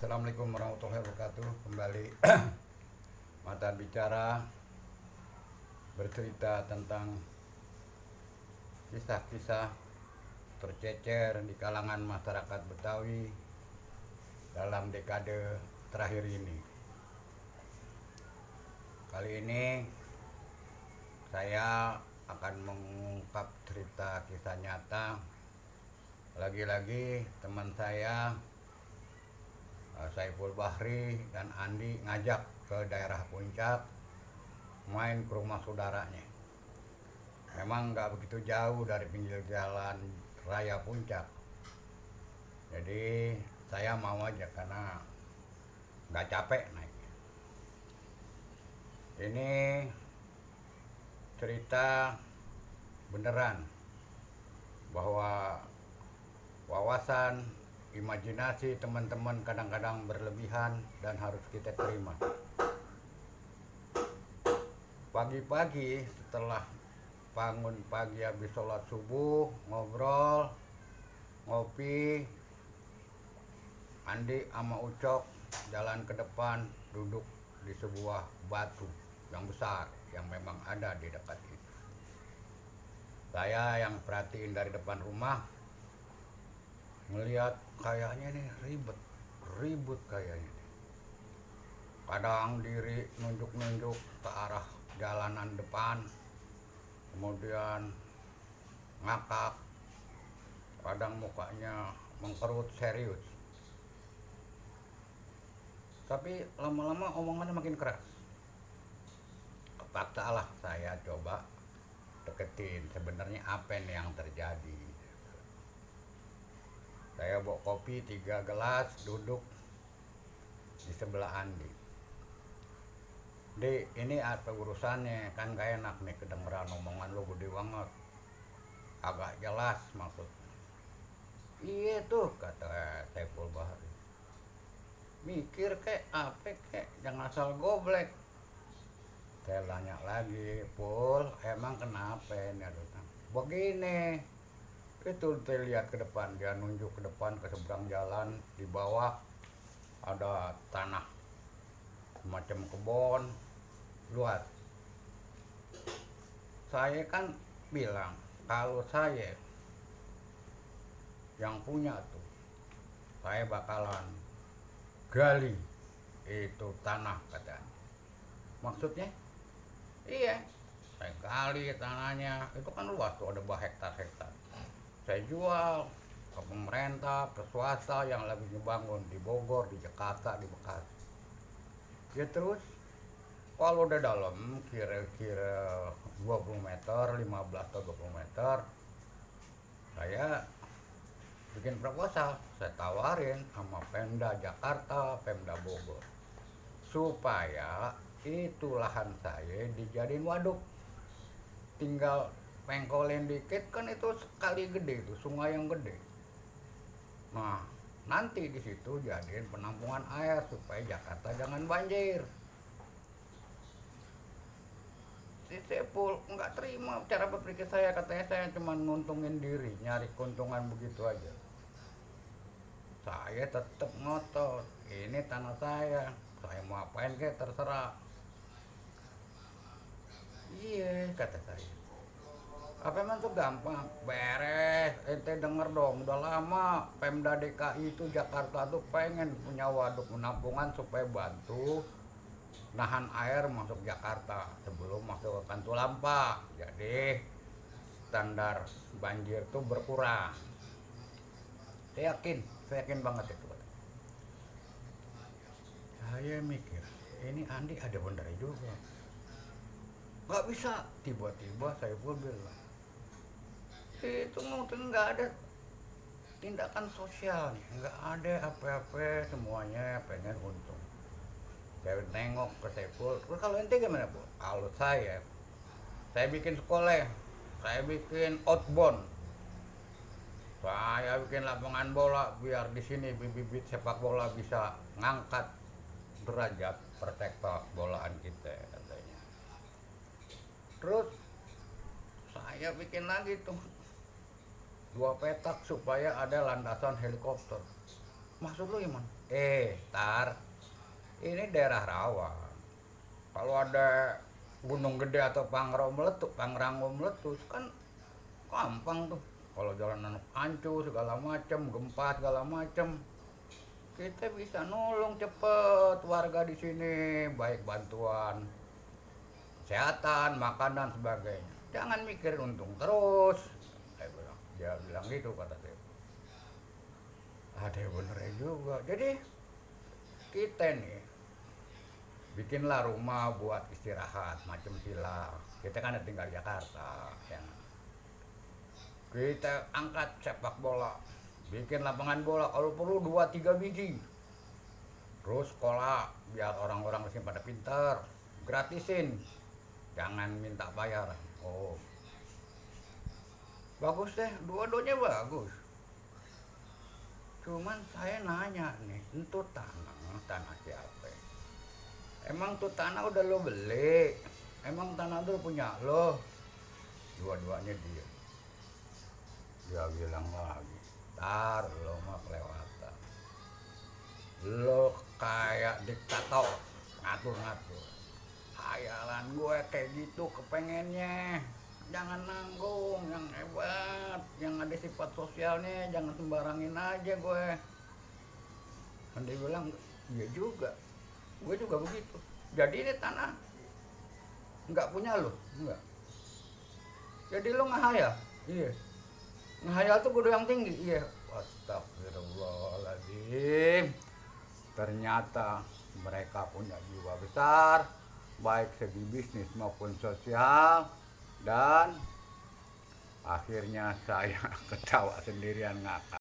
Assalamualaikum warahmatullahi wabarakatuh. Kembali mata bicara bercerita tentang kisah-kisah tercecer di kalangan masyarakat Betawi dalam dekade terakhir ini. Kali ini saya akan mengungkap cerita kisah nyata. Lagi-lagi teman saya Saiful Bahri dan Andi ngajak ke daerah Puncak main ke rumah saudaranya. Memang nggak begitu jauh dari pinggir jalan raya Puncak. Jadi saya mau aja karena nggak capek naiknya. Ini cerita beneran bahwa wawasan imajinasi teman-teman kadang-kadang berlebihan dan harus kita terima. Pagi-pagi setelah bangun pagi habis sholat subuh, ngobrol, ngopi, Andi sama Ucok jalan ke depan, duduk di sebuah batu yang besar yang memang ada di dekat itu. Saya yang perhatiin dari depan rumah, melihat kayaknya nih ribut kayaknya. Kadang diri nunjuk-nunjuk ke arah jalanan depan, kemudian ngakak, kadang mukanya mengkerut serius. Tapi lama-lama omongannya makin keras. Kepaksa lah saya coba deketin sebenarnya apa nih yang terjadi. Saya bawa kopi 3 gelas, duduk di sebelah Andi. Di, ini apa urusannya? Kan gak enak nih kedengeran omongan lu gede banget. Agak jelas maksud. Iya tuh, kata Saiful Bahri. Mikir kek, apa kek, jangan asal goblek. Saya tanya lagi, Pul, emang kenapa ini? Begini. Itu saya lihat ke depan, dia nunjuk ke depan ke seberang jalan, di bawah ada tanah semacam kebun luas. Saya kan bilang kalau saya yang punya tuh, saya bakalan gali itu tanah katanya. Maksudnya? Iya, saya gali tanahnya, itu kan luas tuh, ada berhektar-hektar. Saya jual ke pemerintah, ke swasta yang lagi dibangun di Bogor, di Jakarta, di Bekasi. Ya terus kalau udah dalam kira-kira 20 meter, 15 atau 20 meter, saya bikin proposal, saya tawarin sama Pemda Jakarta, Pemda Bogor, supaya itu lahan saya dijadiin waduk. Tinggal pengkolin dikit kan itu sekali gede, itu sungai yang gede. Nah nanti di situ jadiin penampungan air supaya Jakarta jangan banjir. Si Sepul nggak terima cara berpikir saya, katanya saya cuma nguntungin diri, nyari keuntungan begitu aja. Saya tetap ngotot, ini tanah saya mau apain kek terserah. Iya, kata saya. Apa emang tuh gampang? Beres, ente denger dong, udah lama Pemda DKI itu Jakarta tuh pengen punya waduk penampungan supaya bantu nahan air masuk Jakarta sebelum masuk ke Katulampa. Jadi standar banjir tuh berkurang. Saya yakin banget itu. Saya mikir, ini Andi ada bener juga. Gak bisa, tiba-tiba saya pun bilang, itu mungkin nggak ada tindakan sosial nih, nggak ada apa-apa, semuanya pengen untung. Saya nengok ke Saiful, kalau ente gimana Bu? Kalau saya bikin sekolah, saya bikin outbound, saya bikin lapangan bola biar di sini bibit sepak bola bisa ngangkat derajat persepak bolaan kita katanya. Terus saya bikin lagi tuh 2 petak supaya ada landasan helikopter. Maksud lu gimana? Tar, ini daerah rawan. Kalau ada gunung gede atau Pangrango meletus kan gampang tuh. Kalau jalanan hancur segala macem, gempa segala macem, kita bisa nolong cepet warga di sini, baik bantuan kesehatan, makanan sebagainya. Jangan mikirin untung terus. Dia bilang gitu kata saya. Ada yang benernya juga. Jadi kita nih bikinlah rumah buat istirahat macam villa. Kita kan tinggal di Jakarta, ya. Kita angkat sepak bola, bikin lapangan bola kalau perlu 2 3 biji. Terus sekolah biar orang-orang di sini pada pintar, gratisin, jangan minta bayaran. Oh, bagus deh, dua-duanya bagus. Cuman saya nanya nih, itu tanah siapa? Emang tuh tanah udah lo beli? Emang tanah itu punya lo? Dua-duanya dia. Dia bilang lagi, tar lo mah kelewatan. Lo kayak diktator, ngatur-ngatur. Hayalan gue kayak gitu kepengennya. Jangan nanggung, yang hebat, yang ada sifat sosialnya, jangan sembarangin aja gue. Dan dia bilang, iya juga, gue juga begitu. Jadi ini tanah nggak punya lo, enggak. Jadi lo ngehayal, iya. Ngehayal tuh kudu yang tinggi, iya. Astagfirullahaladzim. Ternyata mereka punya jiwa besar, baik segi bisnis maupun sosial. Dan akhirnya saya ketawa sendirian ngakak.